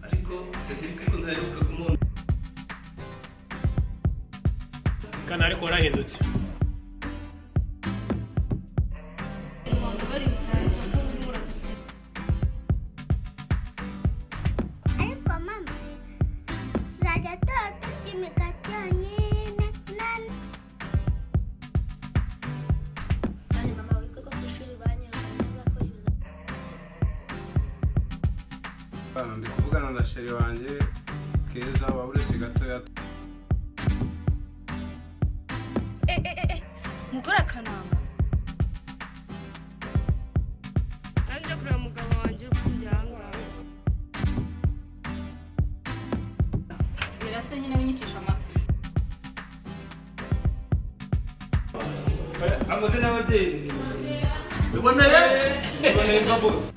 Ariko Cedric ko ndaheruka kumubona. Kana ariko warahindutse. Ariko mama tuzajya tuba turya imigati yonyine nani. Kandi mama wibuke ko ku ishuri banyirukanye ntazakora ibizamini. Ndi kuvugana na sheri wanjye Keza waba uretse gatoya. Mugore akananga. Naje kureba umugabo wanjye uri ahangaha. Birasa nyine winyicisha amatwi. Amazina y'ababyeyi. Uboneye? Uboneye nka bose.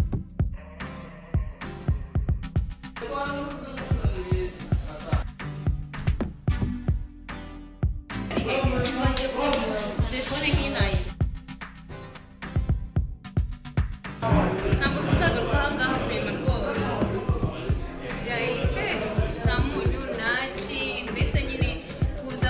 Telefone nk'inayizi. Ntabwo tuzagaruka ahangaha kurema rwose. Nta munyu nta ki mbese nyine kuza.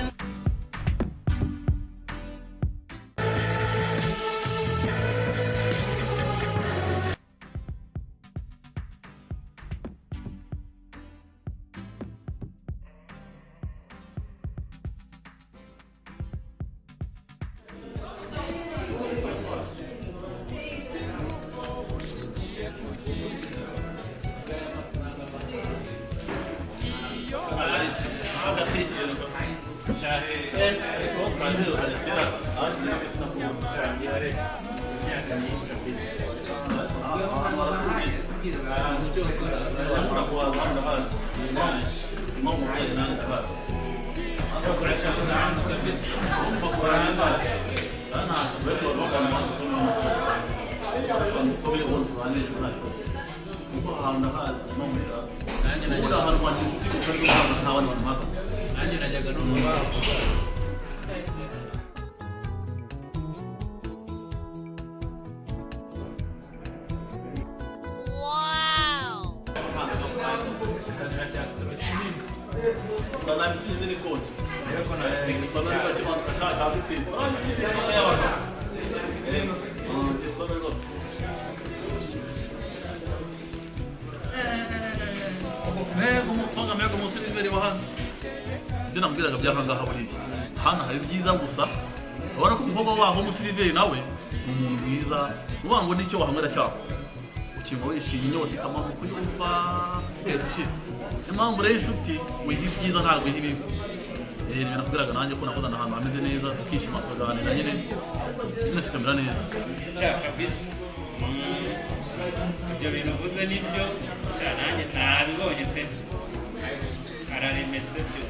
Ibyo namubwiraga by'ahangaha buriya hano hari ibyiza gusa urabona ko umukobwa waho w'umusiliveri nawe ni umuntu mwiza uvuga ngo nicyo wahamwera cyako ukinga wishimye inyota ikamanuka uyumva ugahita niyo mpamvu rero inshuti wiha ibyiza ntabwo wiha ibibi. Ibyo nakubwiraga nanjye ko nakundana ahantu hameze neza tukishima tukaganira nyine nyine sikamera neza. Ibyo bintu uvuze nibyo nanjye ntabibonye pe araremetse byo.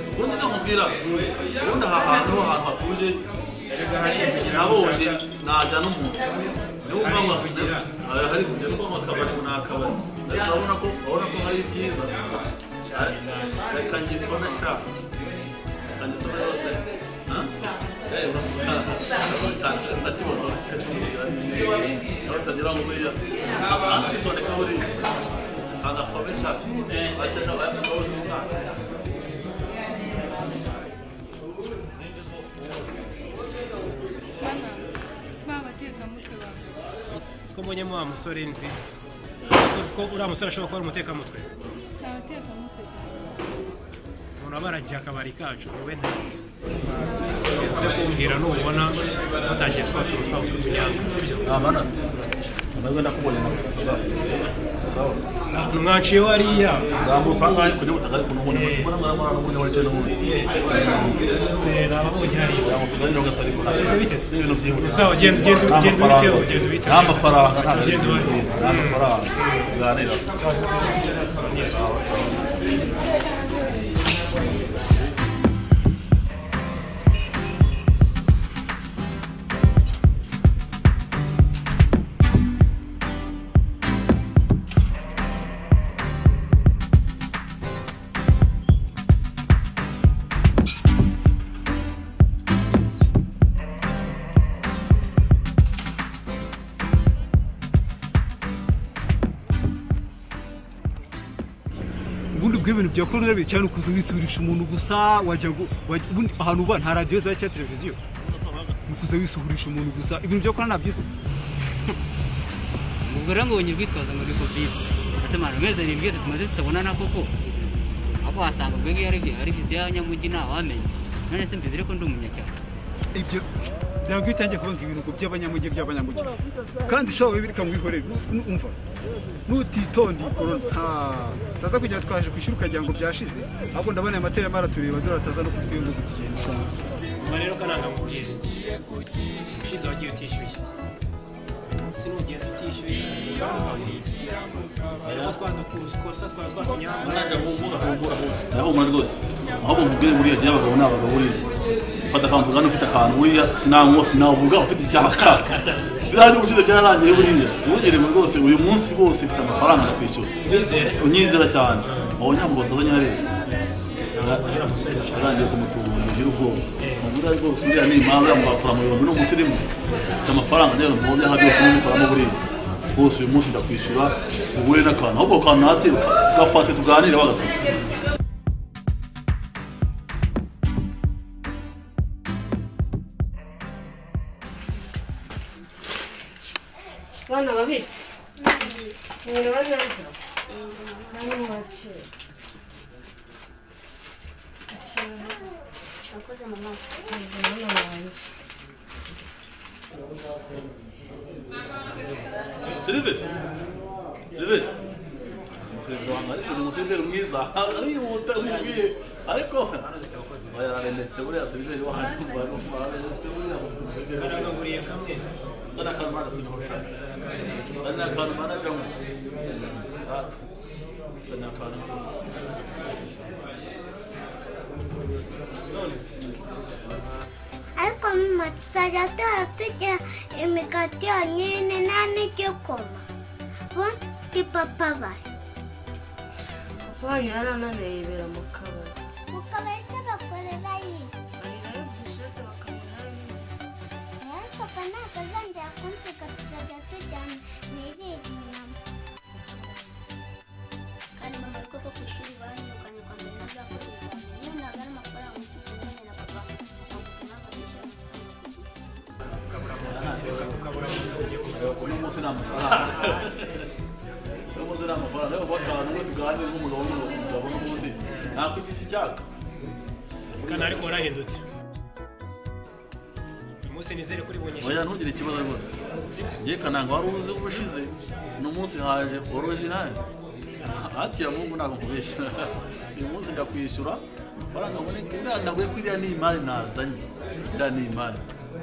Ubundi icyo nkubwira ubundi aha hantu ahantu hatuje nabonye najya n'umuntu niba umva ngo hari kujya no mu kabari ngo ni akabari urabona ko hari ibyiza. Reka ngisome sha reka ngisome yose ndakibona ngo buriya antisoneka buriya agasome sha bakeka bayakabuze umwana. Siko mbonyemo wa musore nzi ko uriya musore ashobora kuba ari umutekamutwe. Umuntu aba aragiye akabari kacu wowe ntazi. Uze kumbwira nubona batangiye twa tuntu twabo tw'utunyanga sibyo? Amahirwe ndakubonye nagushakaga. Sawa. Mwaciye hariya. Ndamusanga ari kujya gutaka ariko n'ubundi mbona mwana n'ubundi wicaye n'ubundi. Nababonye hariya. Tuganira gatari ko. Ese biteze? Ibintu byihuta. Sawa genda ugenda ugenda ubiteho ugenda ubiteho. Nta mafaranga nta ugenda nta mafaranga. Tuganira. Ubwo ibintu bya corona cyane ukuza wisurisha umuntu gusa wajya ubundi ahantu uba nta radio za cya televiziyo. Ukuza wisuhurisha umuntu gusa ibintu bya corona nabyize. Ubwo rero ngo urwitwaza ngo ni covid. Ate mara meze ni byose tumaze tutabonana koko. Abo wasanga ubwo ngiye ari viziyo y'abanyamujyi ntawamenya. None se mbizire ko ndi umunyacyaro. Ibyo ntabwo utangiye kuvuga ibintu ngo by'abanyamujyi kandi shawe bibirika mu bihorere umva nutitonda corona taza kujya twaje kwishyura ukagira ngo byashize ahubwo ndabona aya matera mara tureba dore ataza no kutwiyunguza tugenda. Umva rero kananga mubwire ushize wagiye utishyuye umunsi nugenda utishyuye rero twadukosa twaba twatunyamba ndahumura rwose ahubwo mubwire buriya gihe abagabo ni abagabo buriya ufata akantu ugana ufite akantu buriya sinanywa sinavuga ufite icyaka biriya by'ubushize byararangiye buriya ntugere mu rwose uyu munsi bose mfite amafaranga ndakwishyura unyizera cyane aho nyambo ndazanye hariya arangiye kumutubura ugira ubwoba mubura rwose uriya ni impamvu yamubakora mu bihumbi n'umusirimu mfite amafaranga rero mu byaha byose n'umukoramo buriya rwose uyu munsi ndakwishyura uhure n'akantu ahubwo akantu natse gafate tuganire bagasoma. Bana babite mwiriwe neza namwe mwakira Urakoze mama. Mwana wanjye Silver Silver Silver mwiza arihuta nkubwiye ariko yararemetse buriya Silver wanjye araremetse buriya karangaguriye kamwe kana kantu mana sinhosha kana kantu mana kamwe kana kantu Ariko mama tuzajya duhora turya imigati yonyine nta n'igikoma. Ubundi papa bahe. Papa wanyu yarananiye yibera mu kabari. Mu kabari se bakorera iki? Barirayo burushete bakabona n'inzoga. Rero papa ntabwo azongera kunsiga tuzajya tujyana nirire inyama. Kandi mama ariko ko ku ishuri banyirukanye kwa mbere ntazakora ibizamini. Niyo ntabwo ari amafaranga usibye na papa akagutuma akabishyura amafaranga ku gihe. Uno munsi ni amafaranga. Uno munsi ni amafaranga. Rero akantu ngo tuganire nk'umugabo n'umugabo n'ubundi ntabwo iki cyaka. Kana ariko warahindutse. Uyu munsi nizere kuri bunyishyure. Oya ntugire ikibazo rwose. Ngiye kananga wari uzi ubushize uno munsi haje original. Hati ya Mungu ntabwo nkubeshya. Uyu munsi ndakwishyura amafaranga aboneka naguye ko iriya ni imari nazanye. Iriya ni imari.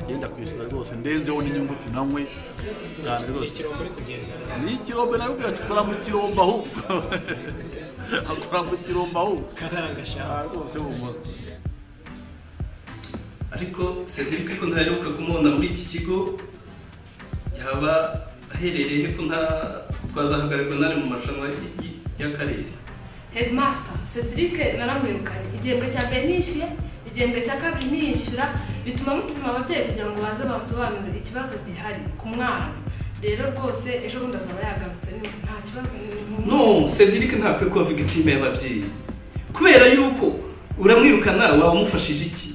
Genda kwishyura rwose ndenzeho n'inyunguti nanywe cyane rwose. Ikirombe uri kugenda. Ni ikirombe nawe ukora mu kirombe ahubwo. Akora mu kirombe ahubwo. Karanga sha rwose humura. Ariko Cedric ko ntaheruka kumubona muri iki kigo yaba aherereye ko nta twazahagarirwa nari mu marushanwa y'akarere. Headmaster Cedric naramwirukanye igihembwe cya mbere nishyuye igihembwe cya kabiri nishyura bituma mutuma ababyeyi kugira ngo baze bansobanurire ikibazo gihari ku mwana. Rero rwose ejo bundi azaba yagarutse nta kibazo. No Cedric ntakwiye kuba victime y'ababyeyi kubera yuko uramwirukana waba umufashije iki?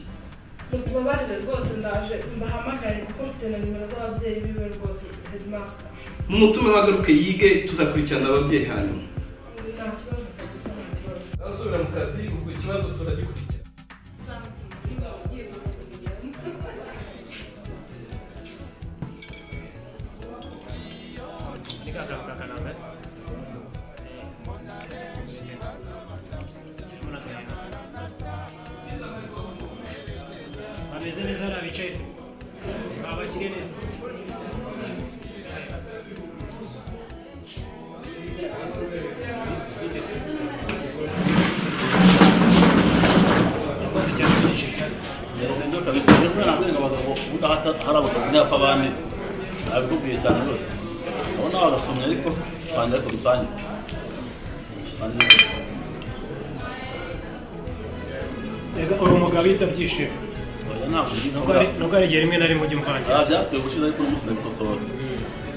Mutubabarire rwose ndaje mbahamagare kuko mfite na nimero z'ababyeyi biwe rwose headmaster. Mumutume wagaruke yige tuzakurikirana ababyeyi hanyuma. Nta kibazo kabisa nta kibazo. Asubira mu kazi ubwo ikibazo turagikurikira. Bameze neza hari abicaye se babakiriye neza. Hari abagabo n'abapfa bane nabikubwiye cyane rwose abo nawe bagasomye ariko usanga ariko rusange rusange rwose. Ega uri umugabo yita byishimo. Nubwo hari igihe rimwe na rimwe ujya umvangira. Byakwiye gushize ariko uno munsi ndabikosora.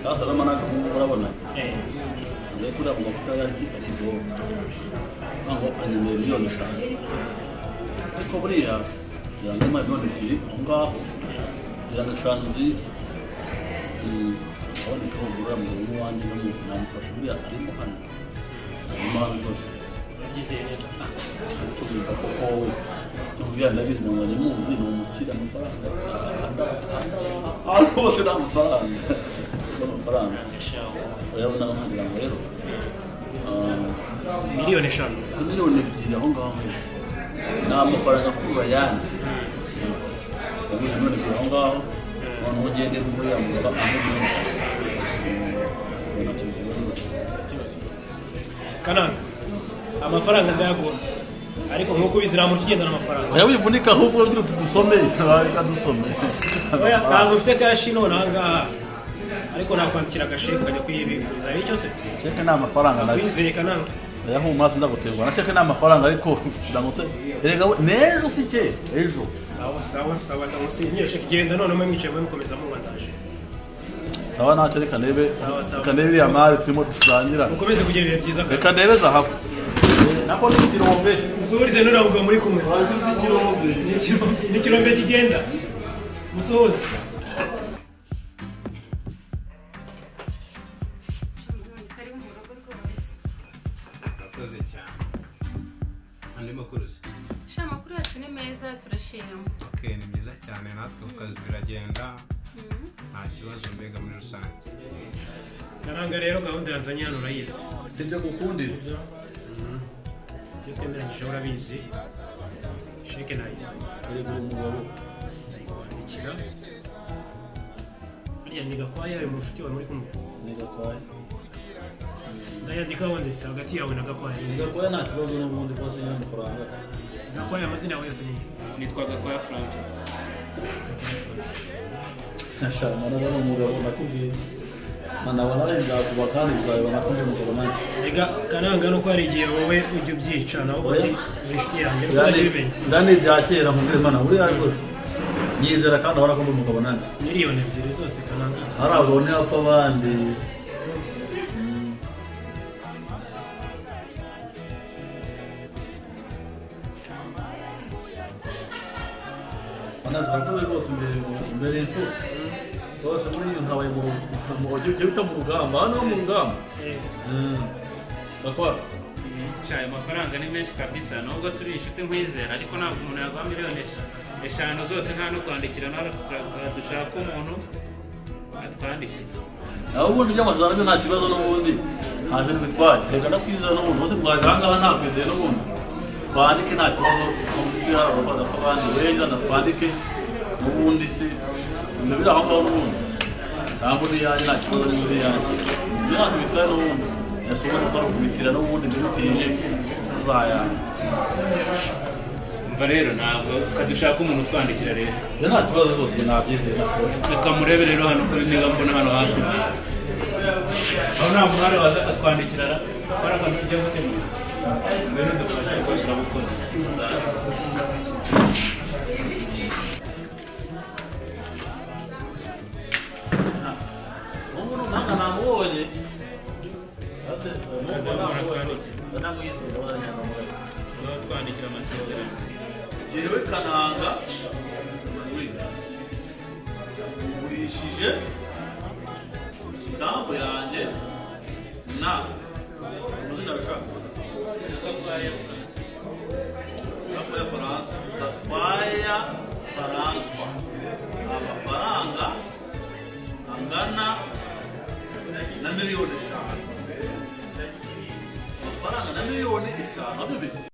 Sasa rero ntabwo urabona. Ngiye kuriya mu mavuta y'aki akigora ntabwo anyemeye 5 miliyoni. Ariko buriya kugira ngo 2 miliyoni aho ngaho, kugira ngo 5 zize aboneka, ugura mu wanjye ndamuzi, namufasha. Buriya arimo hano, arimo hano rwose. Urabyizeye neza? Nsubira kuko buriya ndabizi, ntabwo muzi, ni umukire, amafaranga ahantu hose ni amafaranga, ni amafaranga. Urabona nkagira ngo rero 5 miliyoni? 2 miliyoni aho ngaho ni amafaranga akurura ayandi. 2 miliyoni aho ngaho, noneho ugende muri ya mugabo aho menshi. Kananga, amafaranga ndayaguha, ariko nk'uko ubizi nta muntu ukigendana amafaranga. Oya, wivunika, ahubwo ugira uti dusome, reka dusome. Oya, ntabwo mfite cash none aha ngaha, ariko nakwandikira agasheke ukajya kuyibikuza icyo se. Sheke ni amafaranga nayo. Wizeye, Kananga? Oya, humasi ndaguterwa na sheke, ni amafaranga, ariko ndamutse erega we n'ejo si cye ejo. Sawa sawa sawa, ndamusinyiye sheke. Genda none mwe mwicaye mwe mukomeza munywa, ndaje. Sawa, ntacyo, reka ndebe. Sawa, sawa. Reka ndebe iriya mari turimo dusangira. Mukomeze kugira ibihe byiza. Reka ndebe zahabu nako ni ikirombe. Musuhurize nuriya mugabo muri kumwe. Ikirombe. Ni ikirombe kigenda, musuhuze. Kari mu rugo rwose. Urakoze cyane. Andi makuru se? Sha, amakuru yacu ni meza, turashima. Okay, ni byiza cyane. Natwe ku kazi biragenda, nta kibazo mbega muri rusange. Kananga, rero gahunda yanzanye hano urayizi. Ibyo gukundira. Sibyo? Ibyo twemeranyije urabizi. Sheke nayise. Erega uri umugabo. Ndayikwandikira. Harya ni Gakwaya ari mu nshuti wawe muri kumwe? Ni Gakwaya. Ndayandikaho ndetse hagati yawe na Gakwaya. Ni Gakwaya, nta kibazo n'ubundi rwose nyine amafaranga. Gakwaya, amazina yawe yose ni? Nitwa Gakwaya Francois. Shama, nawe ni umugabo, nakubwiye. Manabona ari nzakuba kandi uzabibona ko ndi umugabo nanjye. Rega Kananga, nuko hari igihe wowe ujya ubyica, nawe uti uri inshuti yanjye, nuko utajya ubimenya. Ndani bya kera nkubwire mana, buriya rwose nyizera kandi urabona ko ndi umugabo nanjye. 2 miliyoni zose, Kananga? Hari abagabo ntibapfa abandi. Mana, urakoze rwose, imbere imbere y'imfura rwose muri iyo ntabaye mu ibyo bita mu rugamba, hano mu rugamba. Bakora. Sha, ayo mafaranga ni menshi kabisa. Nubwo turi inshuti nkwizera, ariko ntabwo umuntu yaguha 5 miliyoni zose nta no kwandikira. Nawe dushaka umuntu atwandikira. Naho ubundi by'amasezerano byo nta kibazo n'ubundi, nta kintu bitwaye. Reka ndakwizera n'ubundi bose twaje aha ngaha, ntakwizeye n'ubundi. Twandike, nta kibazo. Munsi hari abafana abandi wenda twandike n'ubundi se ibyo biri aho ngaho n'ubundi. Sambu ni iyanjye, nta kibazo, ni muri iyanjye. Ibyo ntacyo bitwaye n'ubundi. Ese ubundi ukora kubitira n'ubundi ntibitije tuzayana. Umva rero, ntabwo dushaka umuntu utwandikira rero. Ibyo nta kibazo rwose, nabyizeye, nta kibazo. Reka murebe rero hano kuri niba mbona hano hafi aho nta muntu uhari waza akatwandikira ra ko ari akantu tugiye gukemura. Ngwino dufashe rwose, urabukoze. Ubu ni umuhanga namubonye. Ese namwizeye, ndabona nyangamugayo. Twandikira amasezerano. Jyewe Kananga ngurishije isambu yanjye na amazina arashaka Gakwaya. Gakwaya Faransa, Gakwaya Faranswa, amafaranga angana na 5 miliyoni, amafaranga na 5 miliyoni wabyumvise?